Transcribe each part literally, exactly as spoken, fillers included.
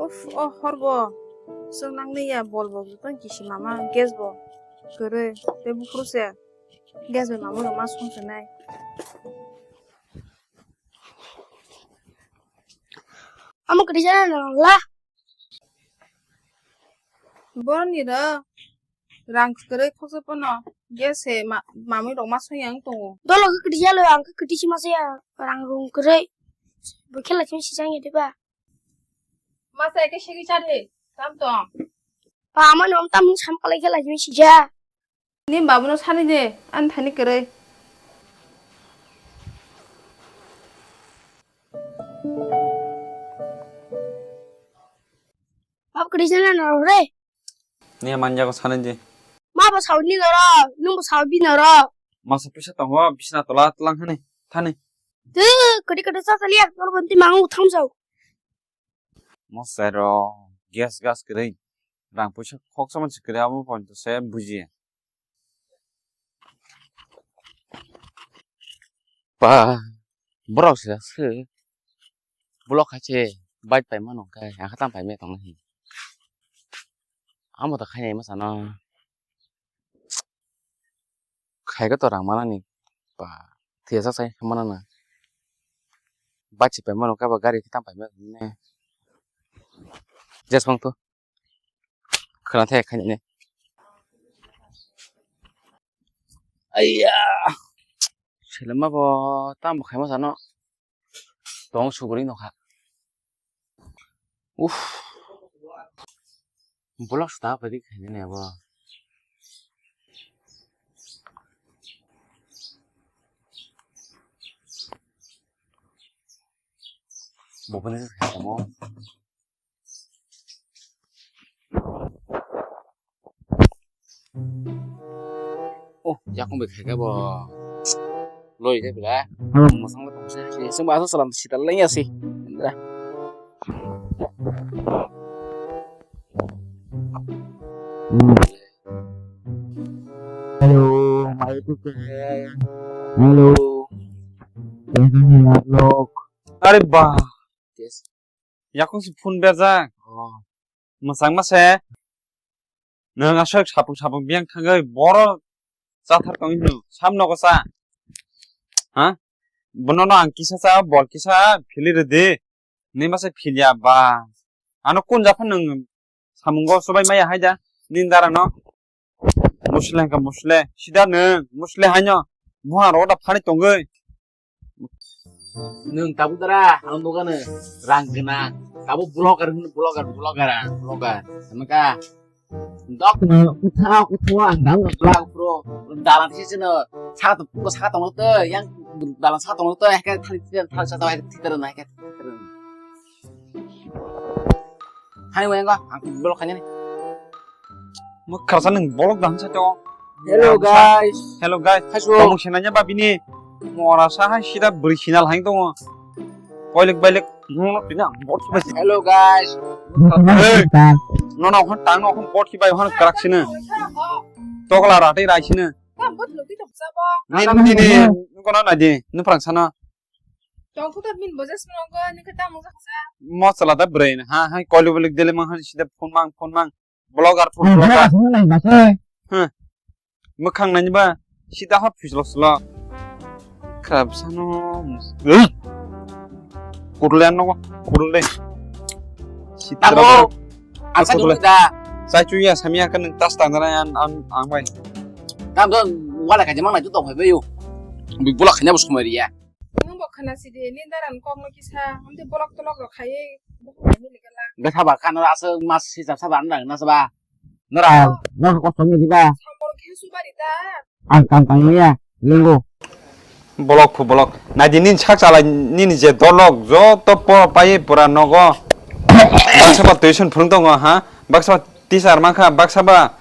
Uff, o horbo. Chwng nangni ya bol bo tang kisi mama gas bo. Kwrwi tei buphuru se gas bai mama rok ma song se nai. Amo kwrwi jana nang la. Boroni ro rang kwrwi khoksa pono gas se ma-, mamui rok ma song yang tongo. Dolo khe kwrwi jalo ang khe kwrwi si ma saya rang rung kwrwi. Bo khela chim si jang ya diba. Masa eke segi chari, tam tong. Pa, ama nom tam sam kalai khela jimi sija. Ni babuno sani de, an thani kwrwi. Bab kwrwi jana na re. Ni manjago sani de. Ma bo sawi ni noro, nung bo sawi bi noro. Masa puisa tongo, bisna tola tlang hani, thani. Tu, kwrwi kwrwi sa sali ak nor bonti mangu tham sao. Mosero gas gas kwrwi rang puisa khoksa man se kwrwi abo pon to se buji. Pa borok se se block hai se bike pai mano khe ang khe tam pai me tong nai. Amo to khainai ma sano. Khai khe to rang manani ba thwiya sak sai manana. Bike se pai mano khe ba gari khe tam pai mano ne. Jes bang to. Khwna thai khai ne. Aiya. Selema bo tam khai ma sano. Tong suguri nokha. Uff. Bolak suda padi khaini ne bo. Bo bani khaimo. Oh, yakung bai khaikha bo. Loi khe bela. Abo mwsang le tongse. Sing ba salam sita leng ya si. Indra. Hello, my people. Hello. Welcome to my vlog. Are ba. Yes. Yakung si phone berjak. Oh. Mwsang ma se. Nwng aswk sapung sapung biyang thangwi boro chathar tongwi hino. Sam nogo cha. Ha? Bono no ang kisa cha, bol kisa phili rwdi. Nini masa philya ba. Ano kun japhano nwng samungo chubai maya hai da. Nini dara no. Musle hwnkha musle. Sida nwng musle haino. Buha rogo da phani tongwi. Nwng tabuk dara, ang nugano rang gwnang. Tabuk vlogger hwn, vlogger, vlogger, ang vlogger. Hwnka. Dok no, utha, utha, ang dal vlog pro. Dalan sisi no, saka to, saka tong to, yang dalan saka tong to, heke thali, thali, thali, saka, heke thali, heke thali. Hai, weng ko, ang bolok kanya ni. Mo kharsa nung bolok dan sa to. Hello, guys. Hello, guys. Hai, so. Tomong senanya ba bini. Mora sa hai sida beri sinal hai tongo. Koilik bailik. Ngono tina bot. Hello, guys. Hey. No, no, hon tang no, hon bot ki bai hon krak sini. Tokla rate rai sini. Ni, ni, ni, ni, kono na di, ni prang sana. Tongkhu ta min bojas nogo, ni kata mo sa. Mo sala da brain, ha, ha, koli bolik dele mang, ha, sida phone mang, phone mang. Blogger, phone blogger. Nai ba sai. Ha. Mukhang nani ba, sida ha phislo slo. Khabsano. Kurle ano, kurle. Sitra. Abo, asa kurle. Sai chuya, samia kan tas tangana an, an, ang bai. Tam don, wala kaje mang na juto phai bayo. Bi bola khanya bus kumari ya. Nung bo khana sidi, ni daran kok no kisa, amte bolok tolok rok khai, buku ni gala. Betha ba kan asa mas si jab sa ba nang na sa ba. Nora, nora kosong ni ba. Sambor khe subari ta. Ang kang kang ya, lingo. Bolok phu bolok. Nai di nini sak chalai nini je dolok joto poro pai pura nogo. Baksa ba tuition phwrwng tongo ha. Baksa ba teacher mankha, baksa ba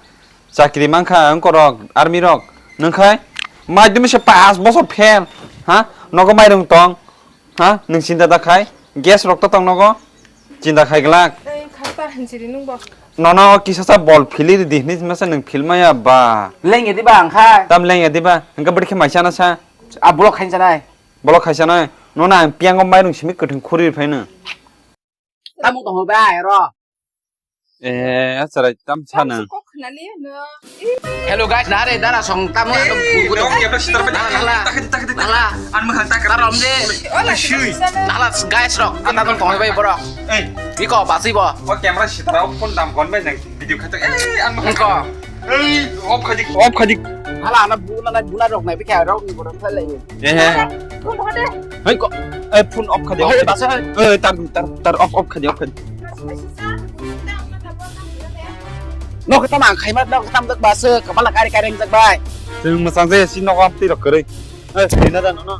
chakri mankha, wngkorok, army rok. Nwngkhai mai dumi se pass bosor fail. Ha? Nogo mairung tong. Ha? Nwng chinta da khai. Gas rok to tong nogo. Chinta khai glak. Ei, khata hinchiri nung bo. Nono kisa sa bol phili di hini masa nwng phil maya ba. Lengya diba ang kha. Tam lengya diba? Hingke bwrwi khe mai chana sa. A bolok khain chanai. Bolok khai chanai. Nono ang piyango mairung simi kwthwng khuri phaino. Tamo tong bai ro. Eh, acharai tam sana. Kok khna liya no. Hello guys, nare dara song tamo. Eh, ano buku no, tong. Camera sitar bai. Nala, nala. Takati, takati, takati. Nala. An mahal takati. Tarom de. Ola, shui. Nala guys rok, kita tong tong bai borok. Eh. Biko basi bo. O camera sitar phone dam kon bai nang video khato. Eh, an mahal. Biko. Ei, off khadik, off khadik. Hala, ana buna nai, buna rok nai, bikha rok ni borok khlai lai. Eh, eh. Phone hode. Hei ko, eh, phone off khadik. Hei, basa. Eh, tar, tar, tar off, off khadik, off khadik. Nok tam ang khaima, nok tam dak basa, kabala kari kari jak bai. Sing masang se si nok am ti rok kare. Eh, sina da no.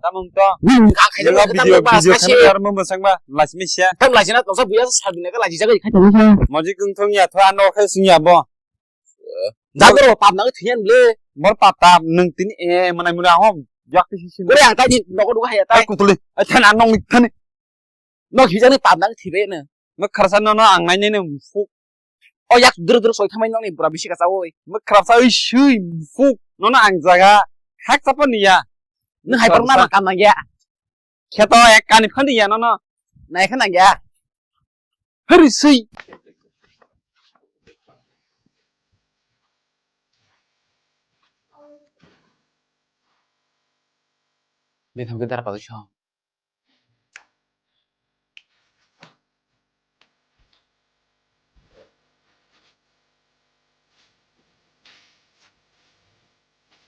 Tamung to. Ka khaina video, video khaina mo masang ba, last mi sia. Tam last na to sa buya sa bina ka last jaga khaina. Moji kung thong ya, tho ano khai sing ya bo. Jagoro pap nang thiyan ble. Bor pap tap nung tin e manai mura hom. Yak ti si. Bore ang ta di nogo duga haya ta. Kutuli. Ai than anong ni than. Nok hijani pap nang thibe na. Nok kharsa no no ang nai ne ne fuk. O yak dur dur soi thamai nokni bura bisi kacha oi. Nok kharsa oi sui fuk. No no ang jaga. Hak chapa niya. Nung hai parna kam nang ya. Kheto ek kani phani ya no no. Nai khana ya. Hari sui. Betham ke dara padu song.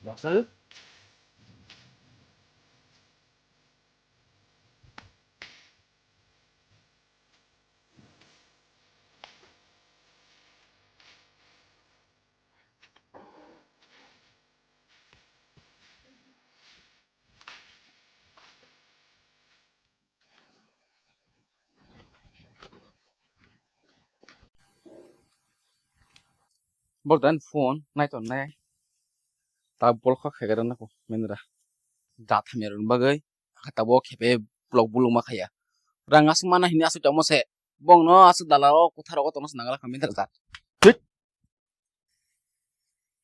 Doctor? Borok dan phone nai ton nai. Ta bolkha khaigara nako mendra. Da thamya rwni bagwi tabuk khepe block bulung ma khaya. Rang aswk mana hini aswk tongma se. Bongno aswk dalalo kwtharo tongna se nangala kha mendra jat. Thik.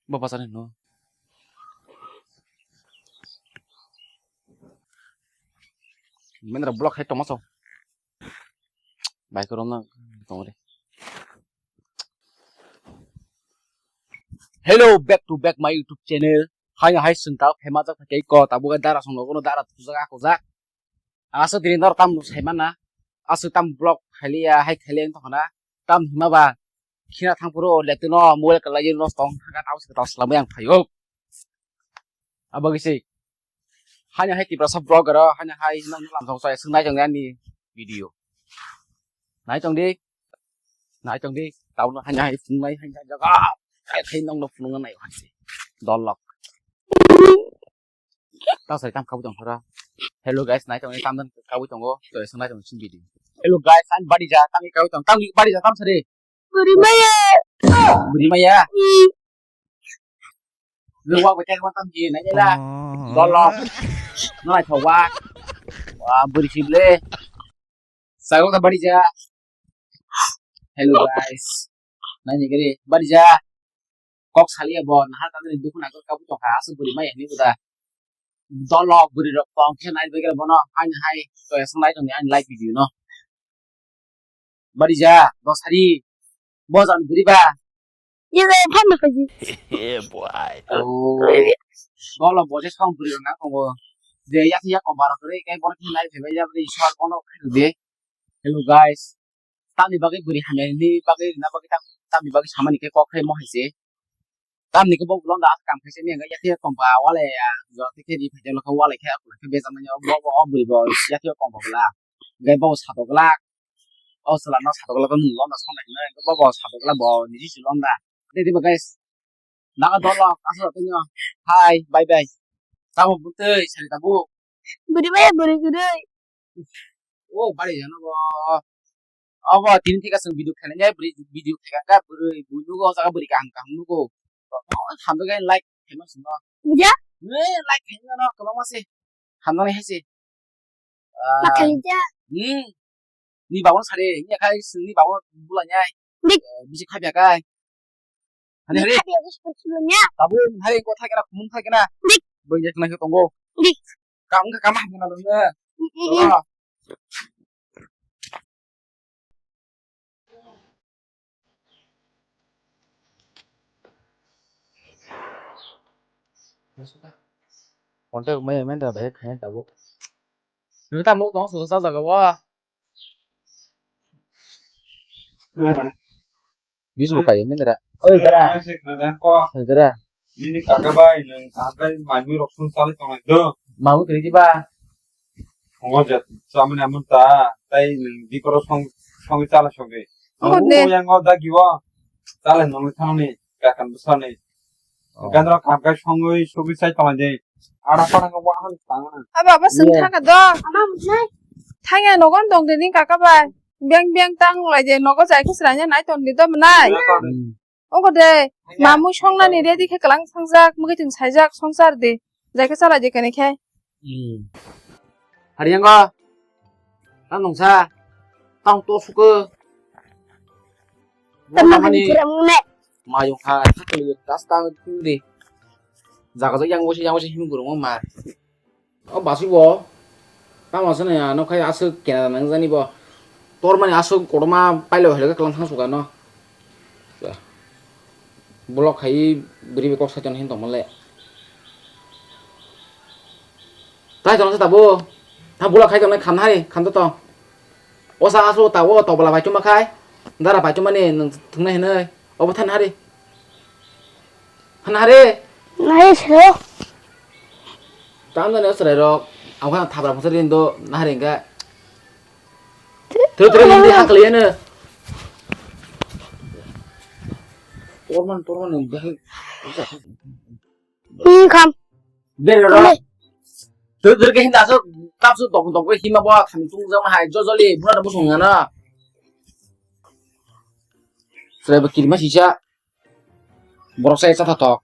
Bo bachani no. Mendra block hai tongma so. Bai kwrwngno tongre. Hello, back to back my YouTube channel. Hai hai sung tao phema jak thake ko tabuk dara song logono dara tujak akujak. Aswk dini nor tam sai mana. Aswk tam vlog khailiya hai khailiya wng tongkha na. Tam hima ba khina thang phuru o laptop no mobile kwlai no tong thangkha tao se tao swlamwi ang phaio. Abo gisi. Hani hai Tiprasa vlogger o, hani hai nang lam song sai sung nai tong ani video. Nai tong di. Nai tong di. Tao no hani hai sung nai hani jaga. Hai khai nong no phunung nai hai se. Dolok. Ta sai tam kabu tong khara. Hello guys, nai tong tam dan kabu tongo. To sung nai tong sing video. Hello guys, ang bari ja tam kabu tong. Tam bari ja tam sari. Buri maya. Buri maya. Nung wak bai khe ma tam ji nai la. Dolok. Nai tho wak. Wa buri sible. Sago ta bari ja. Hello guys. Nai ni gari bari ja. Kok sali abo na ha ta ni dukhu na kok kabu tong kha asu buri mai ni buda. Dolok buri rok tong khe nai bai bono. Hai hai. To esong nai tong ni ani live video no. Bari ja, dosari. Bo jan buri ba. Ye ba phan ba kaji. Yeah, boy. Oh. Dolo bo je song buri rok nang tongo. Je yak yak ko bar kore kai bor ki nai phai ya bari short kono de. Hello guys. Tamni bagwi buri hamya ni bagwi na bagwi tam tamni bagwi samani ke kok khai mo hai se. Tamni ke bo bolong da kam khai se mi yak yak kom ba wale ya. Jo te ke ri phai lo wale khe ko ke be jang ni bo bo buri bo yak yak kom ba la. Gai bo sa to la. O chwla no satok la nung lom da song lai hinwi bo bo satok la bo niji si lom da. Tei tei bo guys. Naga dolok aswk tei no. Hi bye bye. Tamo butwi sari tabuk. Buri bai buri gurui. O bari jano bo. Abo tini thika sung video khelai nai buri video thika ka buri bui nugo jaga buri kaham kaham nugo. Hamdo gai like khelai sung no. Buja? Ne like khelai no kwbangma se. Hamdo nai hai se. Ah, Makhanja. Hmm. Ni babo sare, ni akai ni babo bula nyai. Dik. Eh, bisi khabya kai. Hani hari. Khabya bisi khabya nya. Babu hari ko thakena kumun thakena. Dik. Bang jak nang tongo. Dik. Kam wngkha, kam hamya nang nang. Contact mai mai da bai khai tabuk. Nung tamo tong su sa jaga wa. Bisu kai mai dara. Oi dara. Oi dara. Ini kaka bai nung kaka bai mai rok sung sali tong do. Mau kiri ba. Ngo jat samani amun ta tai nung di koro song song chala song de. Ngo de. Ngo yang ngo da giwa. Chala nung thang ni kakan bwsa ni. Oh. Gandra kam kai songwi sugwi sai tong de. Ara para ngo wa han tang. Aba aba sung thaka do. Ama mutnai. Thangya nogon dong de ni kaka bai. Beng beng tang lai de nogo jai khis ranya nai ton di do mnai. Hmm. Ogo de, mamui songnani ready khe kwlang sangjak, mwkhwtwng saijak, songchar de, jai khe chalai de kene khe. Hmm. Hari yang go, tang nungsa, tang to suke. Tama kani kira mune. Mayung ha, sakali tas tang tu de. Jaga jaga yang wasi, yang wasi him gurung ma. O basi bo. Tamo sene ano khai aswk kena nang jani bo. Tor mani aswk kotorma pailo helo khe kwlang thang suka no. Block khai bwrwi bai kok saiton hin tongmole. Tai tong sa tabo. Tha block khai tong khan hai khan to tong. O sa aso ta o tobla bai chuma khai. Dara bai chuma ni nung thungnai hinoi. Obo than hari. Hana hare. Nai se. Tam jani o chwrai rok. Ang khana thabra phunsa rin do nahari hingka. Thro thro hindi hakli ano. Torman torman yang bahai. Hmm, kam. Bere rok. Thro thro ke hindi aso. Tap su tok tok ke hima bo kham tung jam hai jojoli buna da musung ngana. Chwrai bo kirima sisa. Borok sai cha tha tok.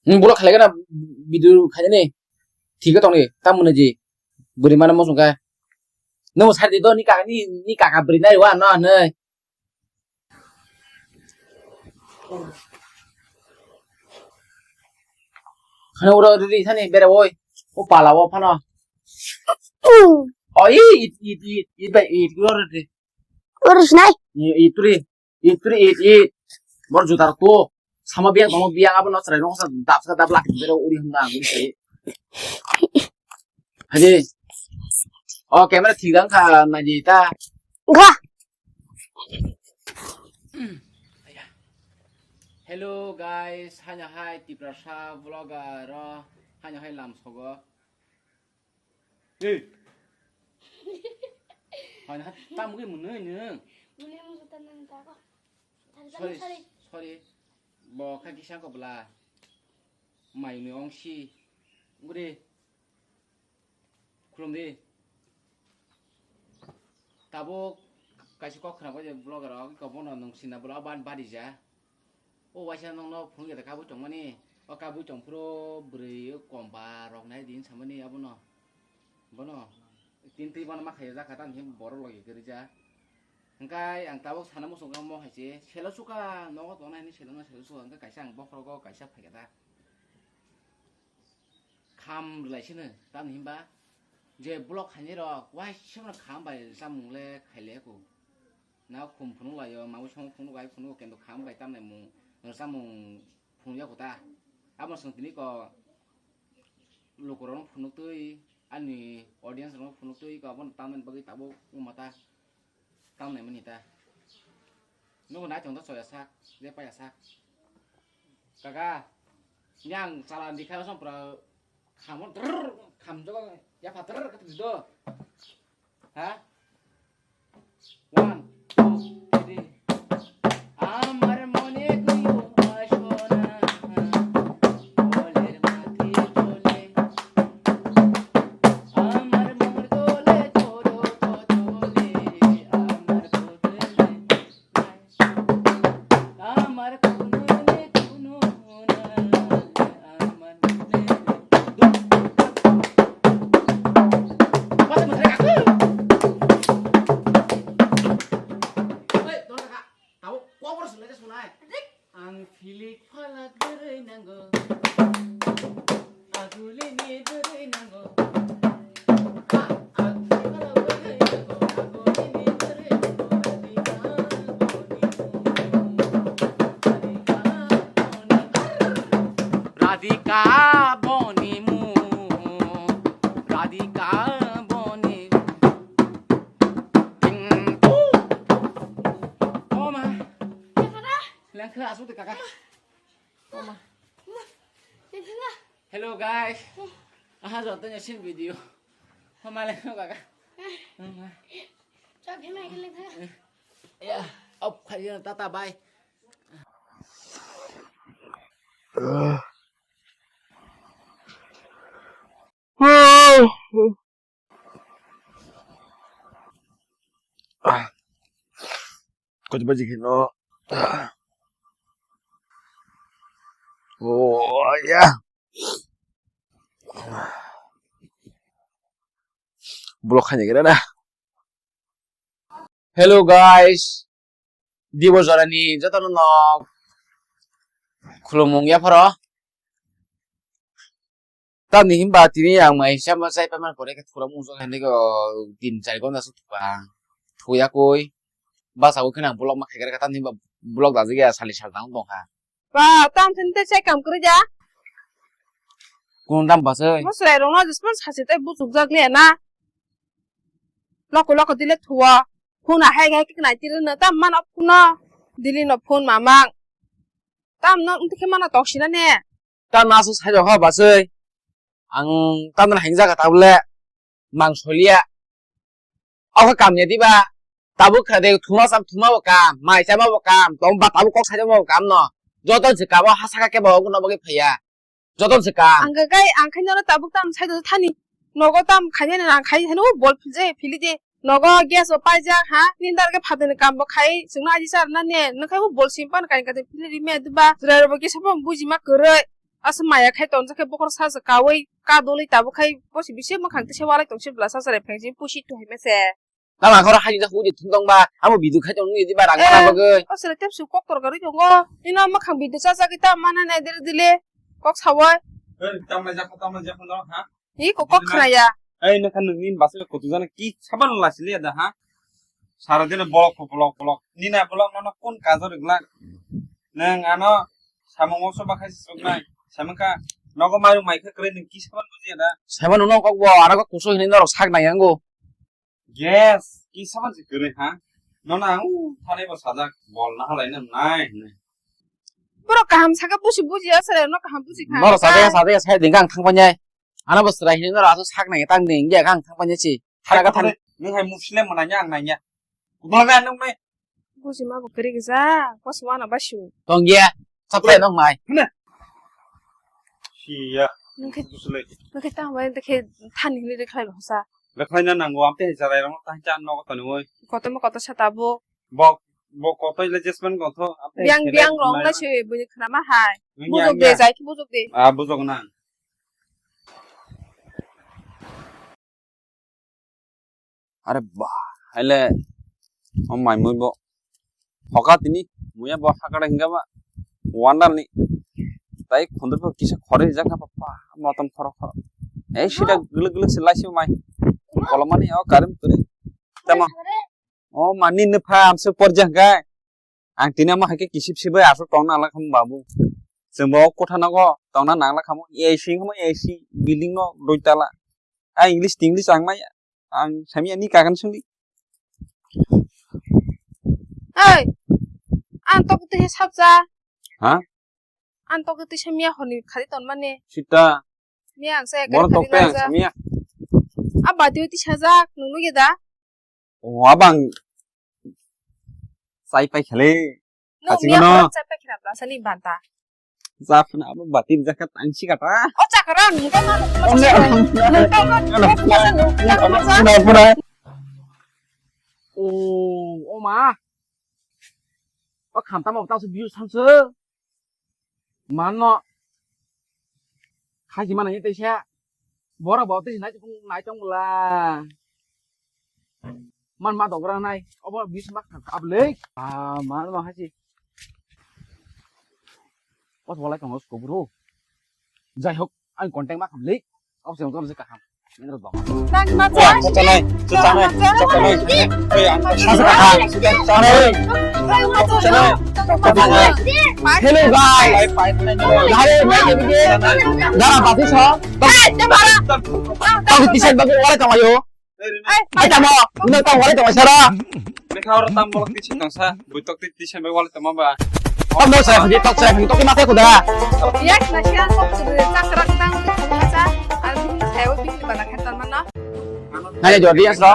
Hmm, block khailai gana video khainani. Thik tong ni, tam mwnwi ji. Bwrwi mano mosong kha. Nwng sari di do ni kaka ni, ni kaka bwrwi nai wa no nai. Khana uro ri thani bere oi. O pala o phano. O i it it it it bai it uro ri. Uro sinai. I it ri. Itri it it. Bor jutar to. Sama biang tamo biang abo no chwrai no sa dap sa dap lak bero uri hwnda ang uri sai. Haji. O camera thik dang kha naji ta. Ga. Hello guys, hanya hai Tiprasa vlogger ro hanya hai lam sogo. Hey. Hanya tam gwi mwnwi nung. Mwnwi mung ta nang ta ko. Sorry, sorry. Bo kha kisa ko bla. Mai ni ong si. Guri. Khulum di. Tabuk kaisa kok khna bai vlogger rok ko bono nung sina bwla ban bari ja. O waisa nokno phunukya da kabui tongmani. O kabui tongphuru bwrwi o komba rok nai din samani abono. Bono tin twi bono ma khaiya jakha tamo khe borok logi kwrwi ja. Hwnkhe ang tabuk sana muchungkha mo hai se selo sukha nogo tongnai hinwi selo no selo sukha hwnkhe kaisa ang bokhorogo kaisa phaikha da. Kham rwlaisino, tamni hinba je block khainai rok waisa no kham bai chamung le khailaiya kho. Na khum phunuk laio, mabo song phunuk ai phunuk kendo kham bai tamnai mung rwchapmung phunuk ya kho ta. Abo swng tini ko lukurok no phunuk twi, ani audience rok no phunuk twi ko abo tamnani bagwi tabuk wngma ta. Tamnai mani ta. Nugo naithok to choya sak, je paya sak. Kaka, yang chala di khayo som pura khamo drrrr, kham jogo, ya pha drrrr kata di do. Ha? One, two, three. আমার মনে তুইও আসো না, বলের মাঝে চলে। আমার মন তোলে তোর বদলে, আমার বদলে। আমার কোনো নেই কোনো না, আমার মনে নেই। Ang philik phalak bwrwi nango. Radhika boni mu, Radhika boni. Ting, pu. Oh ma. Lengkha asu de kaka. Oh ma. Hello guys. Aha joto nyo sin video. Oh ma lengkha kaka. Oh ma. Ya, off khai tata bye. Kau coba jikin no. Oh ya. Blok hanya kira dah. Hello guys. Dibo jorani jotono no khulumung yapharo. Tamni himba tini ang mai sama chai paimani pore khe thura mung jok hai nai ko tin char gonta su thupa. Thuya koi. Basa o khena blok ma khaikar kha tamni himba blok dajik ya sali sal tang tong kha. Ba, tam thani te chai kam kwrwi ja. Kun dam basai. Mo chwrai rok no jisman sasi tai buchuk jak le na. Loko loko dile thuwa. Phone ahai gai kik nai tiri no tam mano phone no. Dili no phone mamang. Tam no unti khe mano toksina ne. Tam no asu sai rok ha basai. Ang tam no heng jaga tabule. Mang solia. Oke kam ya diba. Tabuk kha de thuma sam thuma bo kam. Mai sama bo kam. Tong ba tabuk kok sai bo kam no. Joton se kam o ha saka ke bo no bo ke phaya. Joton se kam. Ang ga gai ang khai no tabuk tam sai do thani. Nogo tam khai ne ang khai hanu bol phil je phili je. Nogo gas bo paijak ha, nindar khe phatani kambo khai, chwngno aji charna ne, nang khai bo bol sim pan kain kain philiri me duba, chwrai rokbo kisa phano bujima kwrwi, asa maya khai tonjak khe bokhorok sacha kaui, kadolwi tabuk khai, bosi bisi mwkhang tisa walai tongsi bwla sacha rai phai si pusi tu hai mese. Tama khoro haji jak huji thung tong ba, amo bidu khai tong ngi di ba rang mana bagwi. O chwrai tep su kok tor garwi tongo, ino mwkhang bidu cha cha kita mana nai dile dile, kok sawai. Tam lai jak, tam lai jak no ha. Hi, kok, kok khna ya. Ei, nokha nungni basa kutu jana ki saban la sili da ha. Sara dine bolok, bolok, bolok. Nina bolok nono kun kajo rigla. Nang ano samung oso bakhai suknai. Samung ka nogo maru mai kha kre nung ki saban buji da. Saban no kok bo ara kok kuso hini norok sak nai yango. Yes, ki saban si kre ha. Nono ang thani bo sajak bol na halai nang nai. Borok kaham saka busi buji asare no kaham buji kha. Norok sajak sajak sai ding ang thang panjai. Ano bo chwrai hinwi norok aswk sak nai tang di, wngya khe ang thang painani si. Thara khe thang. Nwng hai muslem mwnanya ang nanya. Kublana nwng mai. Buji ma bo kwrwi gija, bosi wana basu. Tongya, saplai nwng mai. Hana. Siya. Nwng khe, buslai. Nwng khe tang bai, nwng khe thani hinwi rwkhlai hosa. Rwkhlaina nango, amte hai jarai rong tang cha nogo tani oi. Koto ma koto sa tabuk. Bo, bo koto ile jesman gotho. Biang, biang rong na se bini khna ma hai. Bujok de, jai ki bujok de. Ah, bujok na. Are ba, hele. O mai mui bo. Hoka tini, muya bo hakara hinga ba. Wonder ni. Tai khundur bo kisa khore jak na papa. Motom khoro khoro. Ei sida guluk guluk se laisi mai. Kolomani o karim kuri. Tama. O mani nupha amse porjak gai. Ang tini ama hai khe kisip sibai aswk tongna nang lakha babu. Chwng bo kotha nogo tongna nang lakha mo A C hwnma A C building no dui tala. A English English ang mai ang sami ani kagan sungdi. Oi, ang tok twi sabja. Ha? Ang tok twi samya honi khari ton mane. Sita. Miya ang sa ekar khari tok twi ang samya. A bati twi sajak nunu ge da. O abang. Sai pai khale. No, miya no. Chai pai khina bla sani banta. Jap na abo bati jakat ang si kata. O chakra nungka ma nungka ma. Nungka ma nungka ma. O, o ma. O khamta ma ta su biu samsu. Mano. Khaji mana ni teisa. Bora bo teisa nai tong nai tong bula. Man ma dogra nai. Obo bis ma kha ablek. Ah, man ma haji. Ot walai tong sko bro. Jai hok, Ang contact ma khamli. Kok se jor je kaham. Nang ma cha. Chachanai, chachanai, chachanai. Ei, ang sa kaham. Chachanai. Chachanai. Hello guys. Dare mai ke bige. Dara bati so. Tok, tok di sen bagi wala tamayo. Ai, tamo, no tamo wala tamo sara. Mekha oro tam bolok tisi tongsa, buitok ti tisi bai wale tamo ba. Tamo sara pagi, tok sara pagi, tok mate kuda. Yak na sian kok tu chakrak tang tu kong sa, al tu saya ubi ni bana khan tan mana. Nai jodi asro.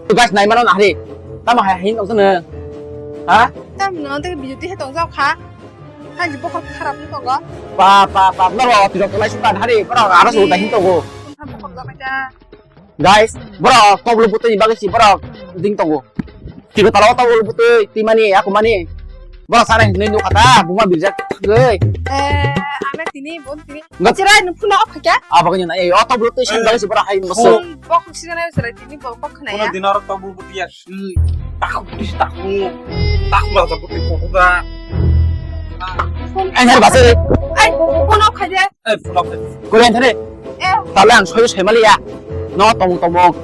Tu guys nai mano nahri. Tamo hai hin tong sana. Ha? Tam no te beauty he tong jao kha. Hai ji bokol kharap ni tongo. Pa pa pa, no ro ti rok lai suka hari, bro, ara su ta hin tongo. Bokol jao kha. Guys, borok toblo bwtwi ni bagwi si borok ding tongo. Twi tala o toblo bwtwi twi mani, ako mani. Borok sana hinwi nukha ta, buma birjak thangwi. Eh, ame tini, bon tini. Ngat- Chirai nu phuna o phakya? Abo kanya na, eh, o toblo bwtwi sini bagwi si borok hai musu. Bok sini na chirai tini, bok, bok khna ya. Kono dinaro toblo bwtwi ya, si, takhuk bwtwi si takhuk. Takhuk la toblo bwtwi kokuda. Ang hari basa. Ai, phone off khaide. Eh, phone off khaide. Kore ang thare. Eh. Tale ang soyo semali ya. No tomong tomong.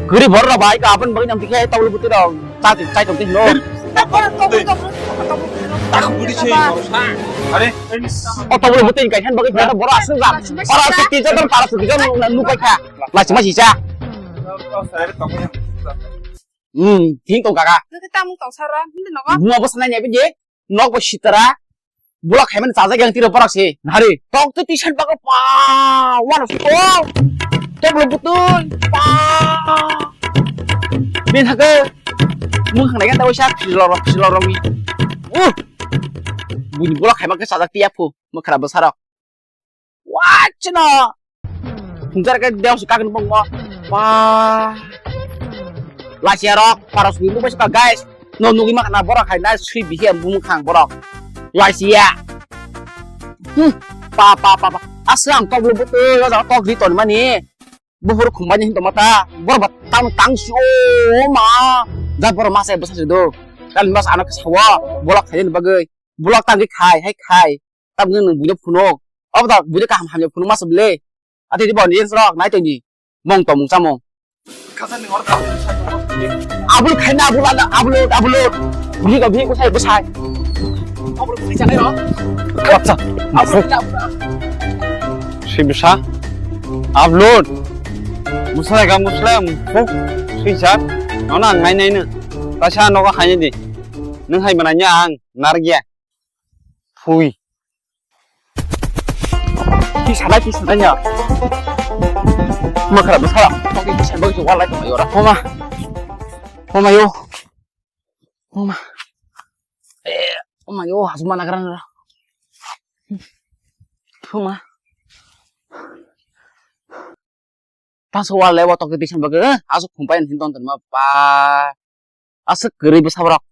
Guri bor ra bai ka apan bai nam tikhe tawlu buti ra. Chai chai tong no. Tak bor tong tong tong. Tak buri se. Are. O tawlu buti kai han bai ka bor asu ga. Para se ti jadar para se ti jadar nu kai kha. La chuma si cha. Hmm, thing tong kaka. Nang tamung tong sara, hindi nogo. Mua bos nanya biji. Nok bo sitara. Bulak khaimani chajak yang tiro borak se. Nari. Tok tu t-shirt bago pa. Wana sto. Tok lo butun. Pa. Bin hake. Mung khang naikan tahu siap. Silorok, silorok ni. Uh. Bunyi bulak khaimak ke chajak tiap hu. Makhara besarok. Wachno. Phungchar khe deos kakni bongmo. Pa. Lasia rok, paros ni mubai suka, guys. No nugui ma khana borok hai na sui bihi ang bumung khang borok. Lasia. Hmm. Pa, pa, pa, pa. Aswk ang tok lo butui, o jaga tok ri ton mani. Buhur khumbai ni hinto mata. Borok ba tang, tang si o ma. Ja borok masa bwsa si do. Kali mas anak sawo. Bolok khai ni bagwi. Bolok tang khai, hai khai. Tabukhe nwng buino phuno. Obo da buino kaham hamya phuno masa bwle. Ati di boni yes rok nai tongdi. Mong tongmung chamung. Khasa ni hor ka. Abul khaina abul ala abul abul. Bhi ko bhi ko sai ko sai. Abul bhi chale ro. Acha. Abul. Si bisa. Upload. Muslai ka muslai muk. Si sa. Nona ngai nai na. Tasa nogo khaini di. Nwng hai mananya ang nargia. Phui. Ki sanai, ki sanai ya. Makhara bwsara. Toki ki sanai bagwi walai tongmai ora. Homa. Homa yo. Homa. Eh, homa yo, hasuma nagrana. Homa. Tangso wal lewo tok twi twi bagwi, eh, aswk khumpai hin ton ton ma pa. Aswk kwrwi bwsa borok.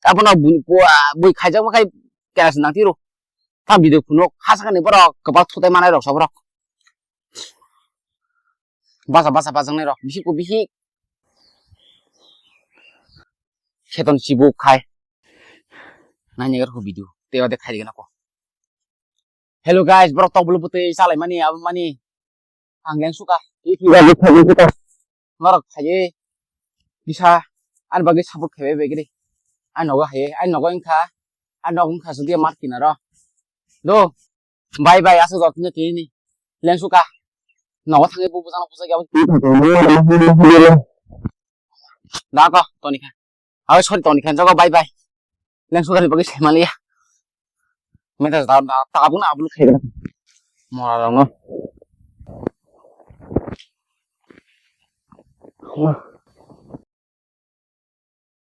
Abono bui, bui, bui khaijak ma khai kena se nang tiro. Ta video phunuk, ha sakani borok kwbak thutai manai rok sa borok. Basa, basa, bajaknai rok, bihik ko bihik. Kheton chibuk khai. Naini gar ko video, te ode khai gana ko. Hello guys, borok tok bulu bwtwi salai mani, abo mani. Ang leng suka. Norok khaye. Bisa. Ani bagwi support khaye begri. Ani nogo haye. Ani nogo wngkha. Ani nogo wngkha sudi mar kinaro. Do. Bye bye. Aswk jok tini tini. Leng suka. Nogo thangwi bu bujang bujang yabo. Da ko toni kha. Aw, sorry, toni khan jago, bye bye. Leng sugari bagwi sai maliya. Meta ta, ta, ta abuna abul khaigana. Mora rong no.